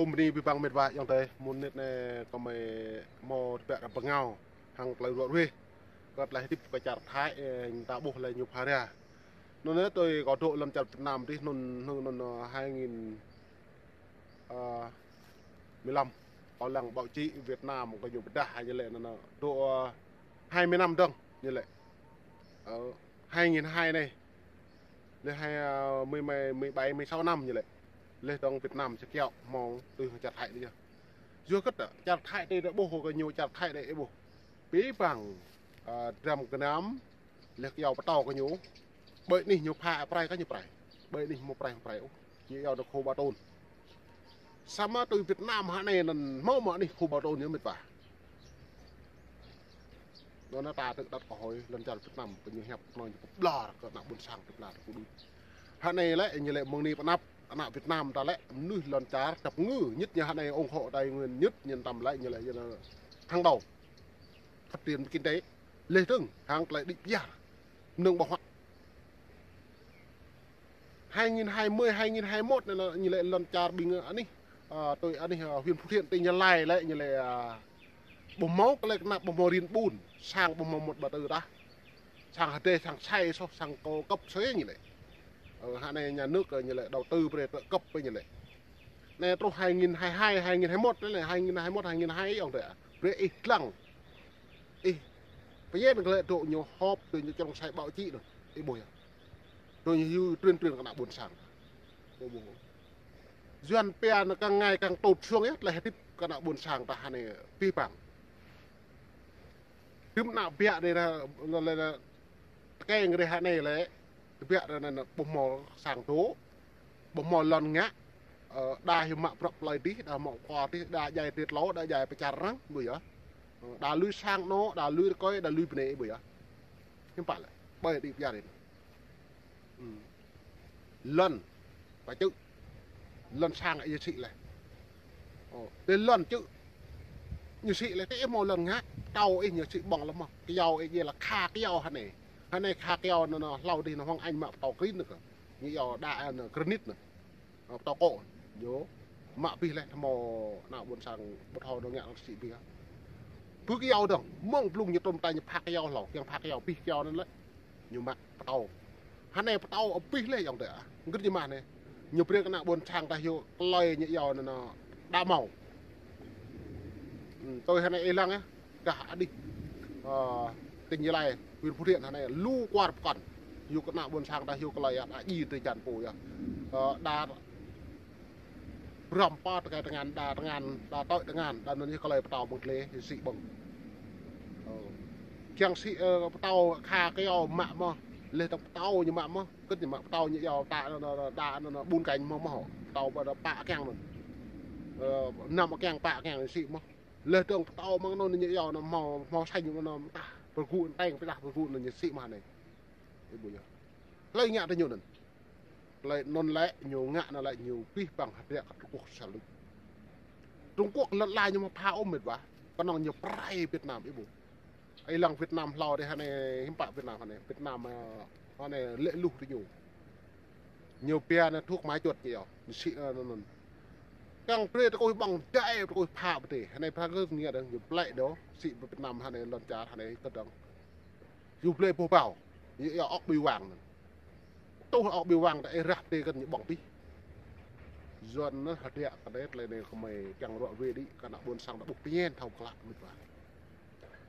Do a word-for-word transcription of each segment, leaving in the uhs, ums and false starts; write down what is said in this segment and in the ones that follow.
Kâo bơni abih bang met wa ayŏng adơi, mơ̆ng anai kâo mơ̆ hmâo tơbiă kơ bơngao hăng tơlơi ruă ruih. Kơ tơlơi hơdip kơ čar Thái, ơ, ta ƀuh lĕ ñu phara. Anŭn yơh tui kâo dŏ lŏn čar Việt Nam dih anŭn, anŭn, anŭn, ơ, hai nghìn, ơ, mười lăm. Kâo lăng báo chí Việt Nam kơ ñu pơdah ñu lĕ anŭn, anŭn, dŏ, ơ, hai mươi năm dơ̆ng ñu lĕ. Ơ, hai nghìn hai anai. Lĕ hai, ơ, mười, mười, mười bảy, mười sáu năm ñu lĕ. Lĕ dơ̆ng Việt Nam či kiaŏ hmâo tui hăng čar Thái anai yơh. Yua kơ čar Thái anai ta ƀuh kơ ñu čar Thái anai ih ƀuh. Abih bang, ơ, dram gơnam, lĕ kiaŏ pơtâo kơ ñu. Ƀơi anih ñu pha prai kơ ñu prai. Ƀơi anih hmâo prai prai ôh. Ñu iâu anŭn khu bảo tồn. Samơ̆ tui Việt Nam hă anai anŭn hmâo mơ̆ anih khu bảo tồn ñu met wa. Anŭn ta tơ̆ đăt kơ hơi lŏn čar Việt Nam kơ ñu hiăp anŭn ñu pơblŏr kơ ană ƀôn sang pơblŏr kơ đuč. Hă anai lĕ ñu lĕ mơ̆ng anai pơ anăp ană Việt Nam ta lĕ mơnuih lŏn čar dăp ngư nhất ñu hă anai ủng hộ Tây Nguyên nhất ñu tăm lĕ ñu lĕ ñu lĕ hàng đầu. Phát triển kinh tế. Lĕ dơ̆ng hăng tơlơi đĭ pơyar. Mơnơ̆ng ƀơ̆ng huă. Hai nghìn hai mươi, hai nghìn hai mươi mốt anai ñu lĕ lŏn čar ƀing anih, ơ, tui anih, ơ, huyện Phú Thiện tỉnh Gia Lai lĕ ñu lĕ, ơ, ƀu hmâo kơ lĕ kơnăp ƀu hmâo rin ƀun, sang ƀu hmâo mŭt ƀa tơ tah. Sang hơdai, sang sai soh, sang kâo cấp sơ ñu lĕ. Ơ, hă anai nhà nước, ơ, ñu lĕ đầu tư brơi tơ cấp ƀơi ñu lĕ. Anai truh hai nghìn hai hai, hai nghìn hai mươi mốt anai lĕ, hai nghìn hai mươi mốt, hai nghìn hai mươi ayŏng adơi. Brơi ih lăng. Ih, pơyên kơ lĕ dŏ ñu họp, dŏ ñu trong sai báo chí anŭn. Ih ƀuh yơh. Dŏ ñu tuyên truyền kơ ană ƀôn sang. Ih ƀuh. Yuan pia anŭn kăng ngày kăng tụt xuống yơh, tơlơi hơdip kơ ană ƀôn sang ta hă anai abih bang. Tơm ană biă anai ra, lĕ, lĕ, lĕ, tơkeng rai hă anai lĕ, tơbiă anai anŭn ƀu hmâo sang dŏ, ƀu hmâo lŏn ngă, ơ, đa hyu mă bruă plơi dih, đa mă kua dih, đa djai tơtlâo, đa djai pơčar arăng, ƀuh yơh. Ơ, đa lui sang anŏ, đa lui rơkơi, đa lui bơnai, ƀuh yơh. Hiư̆m pă lĕ, ƀơi đĭ pơyar anai. Ư. Lŏn, pă čư̆. Lŏn sang ih sĭ lĕ. Ơ, tơ lŏn čư̆. Ñu sĭ lĕ tơ ih hmâo lŏn ngă, pơtâo ih ñu sĭ ƀơ̆ng lĕ mơ̆. Kiaŏ ih djai lĕ kha kiaŏ hă anai. Hă anai kha kiaŏ anŭn, anŭn hlâo dih anŭn hŏng Anh mă pơtâo granit anŭn kơ. Ñu iâu đa anŭn granit anŭn. Ơ, pơtâo kŏ. Ñu mă abih lĕ hmâo ană ƀôn sang ƀu thâo anŭn ngă sĭ abih. Pơ kiaŏ dơ̆ng, mơ̆ng blung ñu trŭm ta ñu pha kiaŏ hlâo, kiăng pha kiaŏ abih kiaŏ anŭn lĕ. Ñu mă pơtâo. Hă anai pơtâo abih lĕ ayŏng adơi ah. Hơget ñu mă anai. Ñu brơi kơ ană ƀôn sang ta hyu tơlơi ñu iâu anŭn đa mâo. Ư, tui hă anai ih lăng yơh. Gah anih. Ơ, tỉnh Gia Lai, huyện Phú Thiện hă anai lu kuar pơkŏn. Hyu kơ ană ƀôn sang ta hyu tơlơi yơh, đa ji tơ jăn pô yơh. Ơ, đa Brăm pơ tơkai tơngan, đa tơngan, đa tơkai tơngan, đa anŭn yơh kơ lĕ pơtâo ƀơ̆ng tơlơi sĭ ƀơ̆ng. Ơ. Kiăng sĭ, ơ, pơtâo kha kiaŏ mă mơ̆, lĕ tơ̆ng pơtâo ñu mă mơ̆, kơ ñu mă pơtâo ñu iâu ta, đa, đa, đa, đa, đa ƀun kañ mơ̆ mơ̆ hŏ, pơtâo ƀa đa pă kiăng anŭn. Ơ, năm kiăng pă kiăng sĭ mơ̆. Lĕ tơ̆ng pơtâo mơ̆ng anŭn ñu iâu anŭn hmâo, hmâo sĕng ñu anŭn tah, pơgŭ teng pơdah pơgŭ anŭn ñu sĭ mơ̆ anai. Ih ƀuh yơh. Tơlơi ngă tơ ñu anŭn. Tơlơi anŭn lĕ ñu ngă anŭn lĕ ñu abih bang hơdră kơ Trung Quốc sa luč. Trung Quốc lŏn ala ñu mơ̆ pha ôh met wa. Kơnơ̆ng ñu prai Việt Nam ih ƀuh. Ih lăng Việt Nam hlâo dih hă anai hiư̆m pă Việt Nam hă anai. Việt Nam, ơ, hă anai lĕ luh tơ ñu. Ñu pia anŭn thuốc mã chuột ñu yơh. Ñu sĭ anŭn anŭn. Kăng brơi tơkuih ƀơ̆ng djai tơkuih pha pơdê. Hă anai pha gơ̆ ngă dơ̆ng ñu plĕ dŏ. Sĭ Việt Nam hă anai lŏn čar hă anai kơdơ̆ng. Ñu blơi boh ƀâo. Ñu iâu ŏk ƀơi wang anŭn. Tuh ŏk ƀơi wang ta ih rah tê kơ ñu ƀơ̆ng abih. Yuan anŭn hơdră kơ anai tơlơi anai kơ mơi kiăng ruă ruih đĭ kơ ană ƀôn sang ta ƀuh pơñen thâo klă met wa.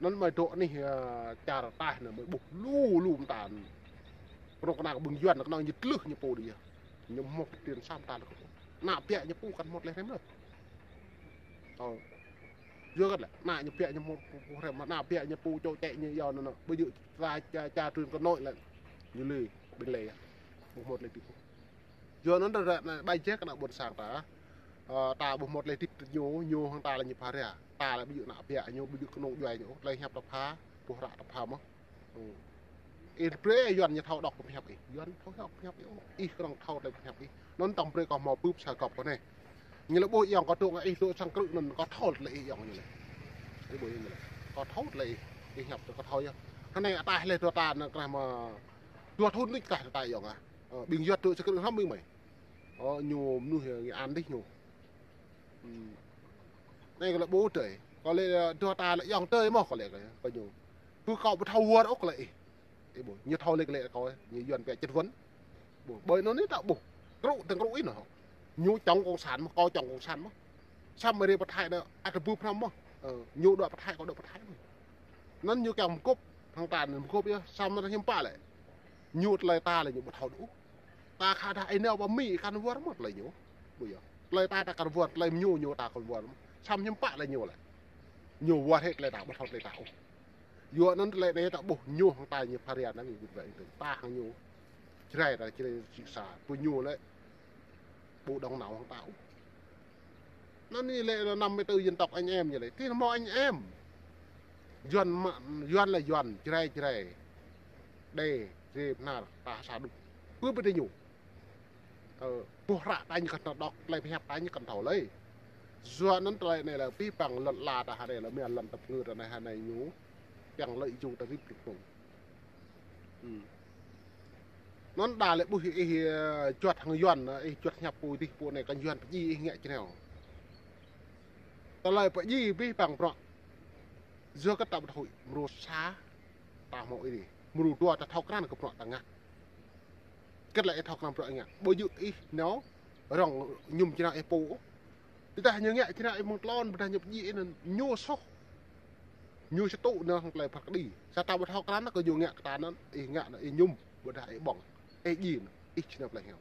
Anŭn mơi dŏ anih, ơ, čar taih anŭn mơi ƀuh lu lu mơta. Kơnơ̆ng kơna kơ ƀing Yuan kơnơ̆ng ñu tlưh ñu pô đĭ yơh. Ñu hmâo tiền sa mơta lĕ kơ pô. Ană biă ñu pô kăn hmâo tơlơi hrăm lĕ. Ơ. Yua kơ lĕ, ană ñu biă ñu mơ̆ pô, pô hrăm, ană biă ñu pô čô čĕ ñu yua anŭn, anŭn. Ƀu djơ̆ ta, ta, ta truyền kơ nội lĕ. Ñu lui, ƀing lĕ yơh. Ƀu hmâo tơlơi tip. Yua anŭn ta, ta, ta, ƀai jĕ kơ ană ƀôn sang ta. Ơ, ta ƀu hmâo tơlơi tip tơ ñu, ñu hăng ta lĕ ñu phara. Ta lĕ ƀu djơ̆ ană biă ñu, ƀu djơ̆ kơnung djuai ñu, tơlơi hiăp ta pha, ƀu hră ta pha mơ̆. Ư. Ih brơi Yuan ñu thâo đŏk pơhiăp ih. Yuan thâo đŏk pơhiăp ih. Ih kơnơ̆ng thâo tơlơi pơhiăp ih. Anŭn tơ̆ng brơi kâo hmâo bưp sa gŏp kơ anai. Ñu lĕ ƀuh ayŏng kâo dŏ ngă ih dŏ sang krư̆ anŭn kâo thâo tơlơi ih ayŏng ñu lĕ. Ih ƀuh ayŏng ñu lĕ. Kâo thâo tơlơi ih, ih hiăp tơ kâo thâo yơh. Hă anai ataih lĕ dua ta anŭn krah mă dua thŭn đôč krah ta ayŏng ah. Ơ, ƀing Yuan dŏ sang krư̆ hrŏm ƀing mơi. Ơ, ñu mơnuih Nghệ An dih ñu. Ưm. Anai kâo lĕ ƀu tơi. Kâo lĕ, ơ, dua ta lĕ yŏng tơi mơ̆ kâo lĕ kơ, kơ ñu. Ƀu kâo ƀu thâo wơr ôh kâo lĕ ih. Ih ƀu, ñu thâo lĕ kơ lĕ kâo, ñu Yuan pĕ čĕt wơ̆n. Ƀu, ƀơi anŭn anai ta ƀu. Krŭ, tơ̆ng krŭ ih anŭn. Ñu chống cộng sản mơ̆, kâo chống cộng sản mơ̆. Samơ̆ rê pơthai anŭn, ăt ƀu pơhrăm mơ̆. Ơ, ñu đuaĭ pơthai, kâo đuaĭ pơthai mơ̆. Anŭn ñu kiăng mơkŭp, hăng ta anŭn mơkŭp yơh, samơ̆ hiư̆m pă lĕ. Ñu tơlơi ta lĕ ñu ƀu thâo đôč. Ta khă dah ih nao pơ Mi kăn wơr mơ̆ tơlơi ñu. Ƀu yơh. Tơlơi ta ta kăn wơr, tơlơi ñu ñu ta kăn wơr mơ̆. Samơ̆ hiư̆m pă lĕ ñu lĕ. Ñu wơr hĭ tơlơi ta ƀu thâo tơlơi ta ôh. Yua anŭn tơlơi anai ta ƀuh ñu hăng ta ñu phara anŭn ñu wĭt wĕ tơ̆ng. Ta hăng ñu. Jrai ta Jrai sĭ sa. Ƀu ñu lĕ. Ƀu dŏng nao hăng ta ôh. Anŭn anai lĕ năm mươi tư dân tộc anh em ñu lĕ. Tui hmâo anh em. Yuan mă, Yuan lĕ Yuan, Jrai Jrai. Đê, Jrai Bơhnar, ta sa đŭk. Ƀu ƀu tui ñu. Ơ, ƀuh hră ta ñu kăn thâo đŏk, tơlơi pơhiăp ta ñu kăn thâo lơi. Yua anŭn tơlơi anai lĕ abih bang lŏn ala ta hơnai lĕ mơ̆ lŏn tơpơngư ta anai hơnai ñu. Kiăng lơi jung ta rĭp rĭp mông. Ưm. Anŭn đa lĕ ƀuh ih, ơ, juăt hăng Yuan, ơ, ih juăt hiăp pô dih pô anai kăn Yuan pơdjai ih ngă čơnao. Tơlơi pơdjai abih bang bruă. Yua kơ ta ƀu thâo huĭ, mrô sa, ta hmâo ih dih. Mrô dua ta thâo krăn kơ bruă ta ngă. Kơ lĕ ih thâo krăn bruă ih ngă. Ƀu djơ̆ ih nao, rŏng mơñum čơnao ih pô. Tơdah ñu ngă čơnao ih mơ̆ng tlôn, ƀôdah ñu pơdjai ih anŭn ñu soh. Ñu sơtŭ anŭn hăng tơlơi phat kơđi. Sa ta ƀu thâo krăn kơ ñu ngă kơ ta anŭn, ih ngă anŭn ih mơñum, ƀôdah ih ƀơ̆ng. Ih djai anŭn, ih či nao plei hiam.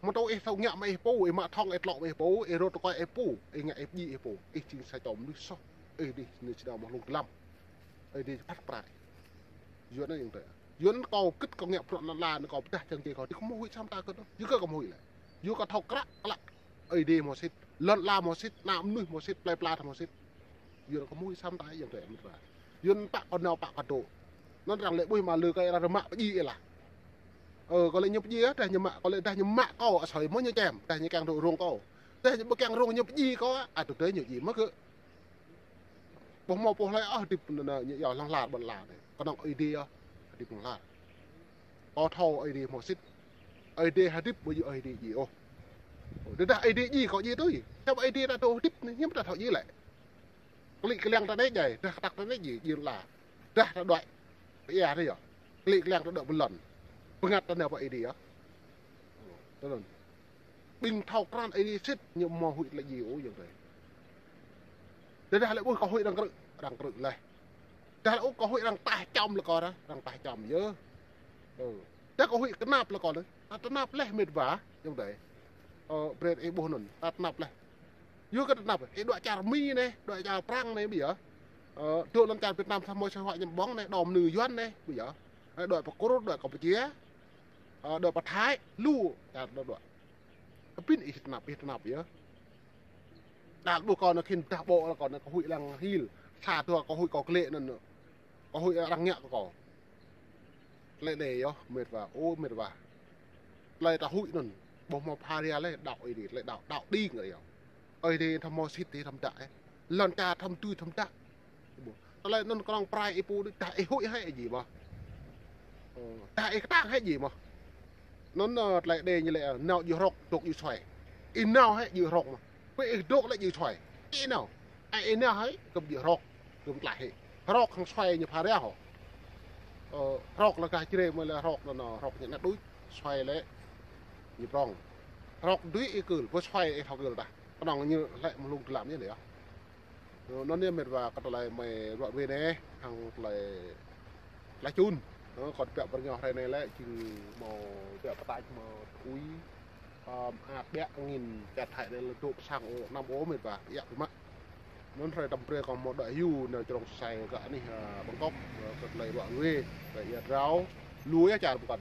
Mơ̆ng tơ ih thâo ngă mă ih pô, ih mă thŏng ih tlŏ mă ih pô, ih rŏt tơkuai ih pô, ih ngă ih pơdjai ih pô. Ih jing sa čô mơnuih soh, ih dih ñu či nao mă hlung tlam. Ih dih phat prai. Yua anŭn yơh tơ. Yua anŭn kâo kĭt kâo ngă bruă lŏn ala anŭn kâo pơdah čang jai kâo, dih kâo hmâo huĭ samơ̆ ta kơ anŭn. Yua kơ kâo hmâo huĭ lĕ. Yua kâo thâo kră, klă. Ih dih hmâo sĭt. Lŏn ala hmâo sĭt, ană mơnuih hmâo sĭt, plei pla hmâo sĭt. Yua anŭn kâo hmâo huĭ samơ̆ ta yơh tơ mơ̆n ta. Yua anŭn pă kâo nao pă kâo dŏ. Anŭn arăng lĕ ƀuh mă lơ kơ arăng mă pơdjai ih lah. Ơ, kâo lĕ ñu pơdjai, dah ñu mă, kâo lĕ dah ñu mă kâo, asơi mơ̆ ñu čem, dah ñu kiăng dŏ rông kâo. Dah ñu ƀu kiăng rông ñu pơdjai kâo, ăt tơdơi ñu djai mă kơ. Ƀu hmâo pô hlơi ôh hơdip anŭn ñu yua hlŏng lar ƀơi lŏn ala anai. Kơnơ̆ng Ơi Adai yơh hơdip hlŏng lar. Kâo thâo Ơi Adai hmâo sĭt. Ơi Adai hơdip ƀu djơ̆ Ơi Adai djai ôh. Ơ, tơdah Ơi Adai djai kâo djai tui. Samơ̆ Ơi Adai ta dŏ hơdip anai hiư̆m ta thâo djai lĕ. Klĭ kliăng ta anai djai, dah kơtăk ta anai djai, djai lŏn ala. Dah ta đuaĭ. Pơ ia ta yơh. Klĭ kliăng ta đuaĭ ƀơi lŏn. Bơngăt ta nao pơ Ơi Adai yơh. Tui anŭn. Ƀing thâo krăn Ơi Adai sĭt ñu hmâo huĭ tơlơi djai ôh yơh tơ. Tơdah lĕ ƀuh kâo huĭ arăng krư̆, arăng krư̆ laih. Dah lĕ ƀuh kâo huĭ arăng taih čăm lĕ kâo dah, arăng taih čăm yơh. Ơ. Dah kâo huĭ tơnap lĕ kâo dah. Ta tơnap laih mĕt wa, yơh tơ. Ơ, brơi ih ƀuh anŭn, ta tơnap laih. Yua kơ tơnap, ih dŏ čar Mi anai, dŏ čar Prăng anai ƀu yơh. Ơ, dŏ lăm čar Việt Nam samơ̆ sa huă ñăm ƀơ̆ng anai, đom nư Yuan anai, ƀu yơh. Ơ, dŏ pơ Kur, dŏ Kampuchia. Ơ, dŏ pơ Thái, lu, čar dŏ dŏ. Abih ih tơnap, ih tơnap yơh. Đa ƀuh kâo anŭn khĭn dah ƀô̆ lĕ kâo anŭn kâo huĭ lăng hil. Sa dua kâo huĭ kâo klĕ anŭn. Kâo huĭ arăng ngă kơ kâo. Tơlơi anai yơh, mĕt wa, ơ mĕt wa. Tơlơi ta huĭ anŭn. Ƀu hmâo phara lĕ, đaŏ Ơi Adai, tơlơi đaŏ, đaŏ đing kơ yơh. Ơi Adai thâo hmâo sĭt tơlơi thâo đaŏ, ơ. Lŏn čar thâo tui thâo đaŏ. Tơlơi anŭn kơnơ̆ng prai ih pô đôč, dah ih huĭ hĕ djai mơ̆. Ơ, dah ih kơtang hĕ djai mơ̆. Anŭn, ơ, tơlơi Ơi Adai ñu lĕ, ơ, nao djơ̆ hrŏk, dŏ djơ̆ suai. Ih nao hĕ djơ̆ hrŏk mơ̆. Pơ ih dŏ lĕ djơ̆ suai. Ih nao. Ơ, ih nao hĕ, kơ djơ̆ hrŏk, kơ tlaih hĕ. Hrŏk hăng suai ñu phara hŏ. Ơ, hrŏk lĕ gah Jrai mơ̆ lĕ hrŏk anŭn, hrŏk ñu anăt đôč. Suai lĕ ñu prŏng. Hrŏk đuaĭ ih kơl, ƀu suai ih thâo kơl tah. Kơnơ̆ng ñu lĕ mơlung tơlam ñu lĕ yơh. Anŭn yơh mĕt wa kơ tơlơi mơi ruă ruai anai, hăng tơlơi tơlơi čun. Ơ, kâo tơbiă pơrơngiao hrơi anai lĕ, jing hmâo tơbiă pơtač hmâo tui, ơ, ăt biă angin čar Thái anai lĕ dŏ pơ sang ô, năm ô mĕt wa, biă biă mă. Anŭn hrơi tăm brơi kâo hmâo đuaĭ hyu nao čơrông sơsai kơ anih, ơ, Bangkok, ơ, kơ tơlơi ruă ruai, kơ ia drao, lu yơh čar pơkŏn.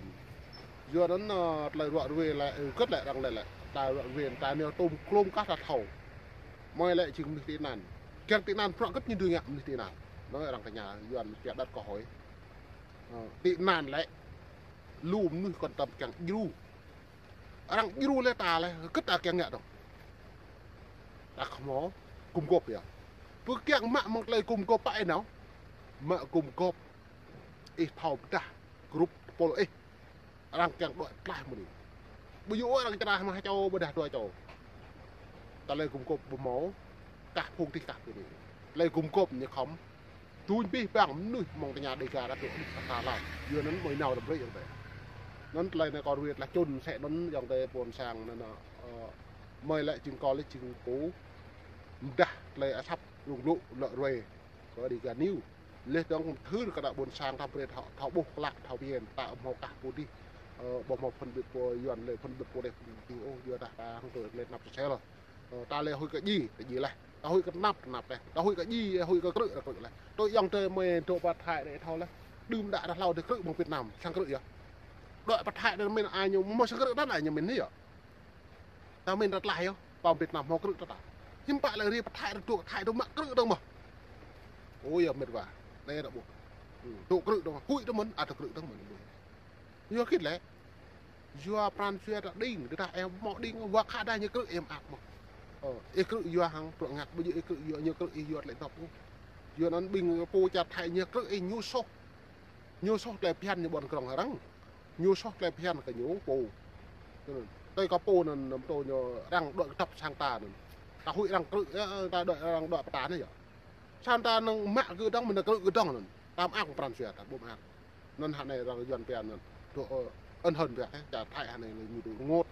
Yua anŭn, ơ, tơlơi ruă ruai lĕ, ơ, kơ̆t lĕ arăng lĕ lĕ, tơlơi ruă ruai, ta nao tôm klôm kah ta thâo. Mơi lĕ jing mơnuih tị nạn. Kiăng tị nạn bruă hơget ñu dưi ngă mơnuih tị nạn. Anŭn arăng tơña Yuan pia đặt câu hỏi. Ơ, tị nạn lĕ. Lu mơnuih kŏn tăm kiăng djru. Arăng djru lĕ ta lĕ, hơget ta kiăng ngă dơ̆ng. Ta ƀu hmâo gum gôp yơh. Ƀu kiăng mă mơ̆ng tơlơi gum gôp pă ih nao. Mă gum gôp. Ih thâo pơdah grup tơpul ih. Arăng kiăng đuaĭ tlaih mơ̆n. Ƀu djơ̆ arăng čơrah mă čô ƀôdah dua čô. Tơlơi gum gôp ƀu hmâo, kah phung tih kah pơ anai. Tơlơi gum gôp ñu khŏm. Tui bih bang mơnuih mơ̆ng tơña Dega ră ruă anih kơ ta lăm. Yua anŭn mơi nao răm brơi yơh tơ. Anŭn tơlơi anai kâo ruai tơlơi čun sĕ anŭn yŏng tơ ƀôn sang anŭn, ơ, mơi lĕ jing kâo lĕ jing pô. Mơdah tơlơi asăp rŭng rŭ lŏ ruai kơ Dega News. Lĕ dong thư kơ ană ƀôn sang ta brơi thâo, thâo ƀuh klă, thâo phiăn, ta ƀu hmâo kah pô tih. Ơ, ƀu hmâo phân biệt pô Yuan lĕ phân biệt pô đeh pô tih ôh, yua dah ta hăng tơlơi anăp sel. Ơ, ta lĕ huĭ kơ djai, ta djai laih. Ta huĭ kơ anăp, ta anăp laih. Ta huĭ kơ djai, huĭ kơ krư̆, ta krư̆ laih. Tui yŏng tơ mơi dŏ pơ Thái đĕ thâo laih. Đưm đă đah hlâo tơ krư̆ ƀơ̆ng Việt Nam, sang krư̆ yơh. Dŏ pơ Thái đĕ mơ̆n ai ñu, mơ̆ sang krư̆ ta anai ñu mơ̆n yơh. Ta mĭn ta tlaih yơh, pơ Việt Nam hmâo krư̆ ta ta. Hiư̆m pă lĕ ri pơ Thái ta dŏ, Thái dŏ mă krư̆ dong mơ̆. Ôi yơh mĕt wa, đe ta ƀuh. Dŏ krư̆ dong, huĭ dong mơ̆n, ăt dŏ krư̆ dong mơ̆n. Yua khĭt lĕ. Yua pran jua ta đing, ta ih hmâo đing, wa khă đa ñu krư̆ ih mơak mơ̆. Ơ, ih krư̆ yua hăng, bruă ngă, ƀu djơ̆ ih krư̆ yua, ñu krư̆ ih yua tơlơi dŏp ôh. Yua anŭn ƀing pô čar Thái ñu krư̆ ih ñu soh. Ñu soh tơlơi phiăn ñu ƀôn krong arăng. Ñu soh tơlơi phiăn kơ ñu pô. Tui kơ pô anŭn, anŭn tơ ñu arăng dŏ kơtăp sang ta anŭn. Ta huĭ arăng krư̆, ơ, ta dŏ arăng dŏ pơ ta anai yơh. Sang ta năng mă krư̆ dong, mơ̆n krư̆ dong anŭn. Ta mơak pran jua ta ƀu mơak. Anŭn hă anai arăng Yuan pia anŭn. Dŏ, ơ, ân hận pia, ơ, čar Thái hă anai ñu dŏ rơngot.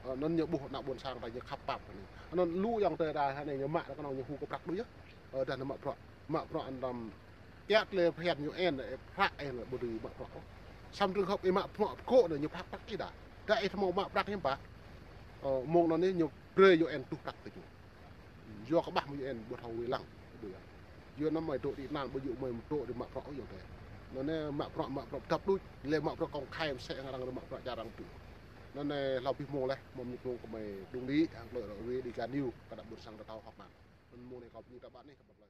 Ơ, anŭn ñu ƀuh ană ƀôn sang ta ñu khăp pap anai. Anŭn lu yŏng tơ đa hă anai ñu mă kơnơ̆ng ñu hu kơ prăk đôč yơh. Ơ, dah anŭn mă prăk. Mă prăk anŭn Kiăt lĕ phiăn ñu en, ơ, prăk en lĕ ƀu dưi mă prăk ôh. Sam trường hợp ih mă prăk pơkŏ anai ñu prăk prăk ih đa. Đa ih hmâo mă prăk hiư̆m pă. Ơ, mơ̆ng anŭn anai ñu brơi ñu en tuh prăk kơ ñu. Yua kơ ƀah mơ̆ ñu en ƀu thâo wai lăng. Ƀu yơh. Yua anŭn mơi dŏ tị nạn ƀu djơ̆ mơi dŏ dih mă prăk ôh yơh tơ. Anŭn anai mă prăk, mă prăk dăp đôč. Lĕ mă prăk kông khai mơsĕ hăng arăng mă prăk čar arăng tŭ. Anŭn anai hlâo abih mơ̆ng laih, mơ̆ng ñu kông kơ mơi dŏ đĭ, hăng tơlơi ruai Dega News, kơ ană ƀôn sang ta thâo hơ̆k mơ̆n. Anŭn mơ̆ng anai kâo bơni ta ƀă anai kơ ƀă plơi.